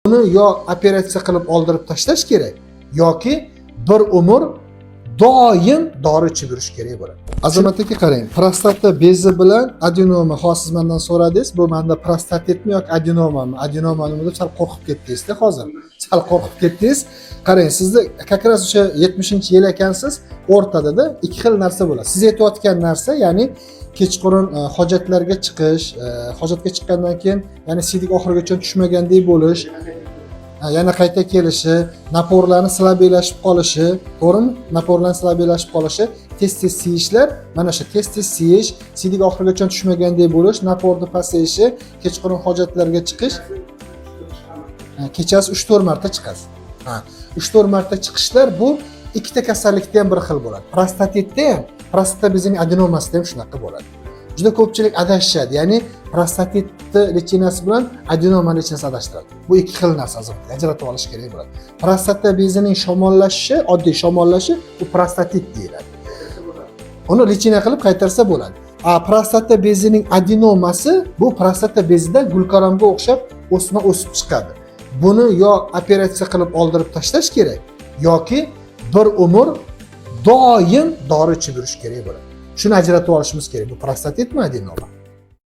Uni yo operatsiya qilib oldirib tashlash kerak yoki bir umr doim dori ichib yurish kerak bo'ladi. Azamat aka, qarang, prostata bezi bilan adenoma. Hozir siz mandan so'radingiz, bu manda prostatitmi yoki adenomami, adenomami deb sal qo'rqib ketdingizda, hozir sal qo'rqib ketdingiz. Qarang, sizni как раз o'sha 70-yil ekansiz, o'rtadada ikki xil narsa bo'ladi. Siz aytayotgan narsa, ya'ni kechqurun hojatlarga chiqish, hojatga chiqqandan keyin, ya'ni siydik oxirigacha tushmagandek bo'lish, ha, yana qayta kelishi, напор larni слабый lashib qolishi, to'g'rimi? Напор larni слабый lashib qolishi, tez tez siyishlar, mana shu tez tez siyish, siydik oxirigacha tushmagandek bo'lish, напор ni pasayishi, kechqurun hojatlarga chiqish, ha, kechasi 3-4 marta chiqasiz. Ha, 3-4 marta chiqishlar, bu ikkita kasallikda ham bir xil bo'ladi. Prostatitda ham, prostata bezining adenomasida ham shunaqa bo'ladi. Juda ko'pchilik adashishadi, ya'ni prostatitni лечения si bilan adenoma лечения si adashtiradi. Bu ikki xil narsa, ajratib olish kerak bo'ladi. Prostata bezining shamollashishi, oddiy shamollashi, bu prostatit deyiladi. Uni лечение qilib qaytarsa bo'ladi. A prostata bezining adenomasi, bu prostata bezida gulkaramga o'xshab o'sma o'sib chiqadi. Buni yo operatsiya qilib oldirib tashlash kerak yoki bir umr doim dori ichib yurish kerak bo'ladi. Shuni ajratib olishimiz kerak, bu prostatitmi, adenoma.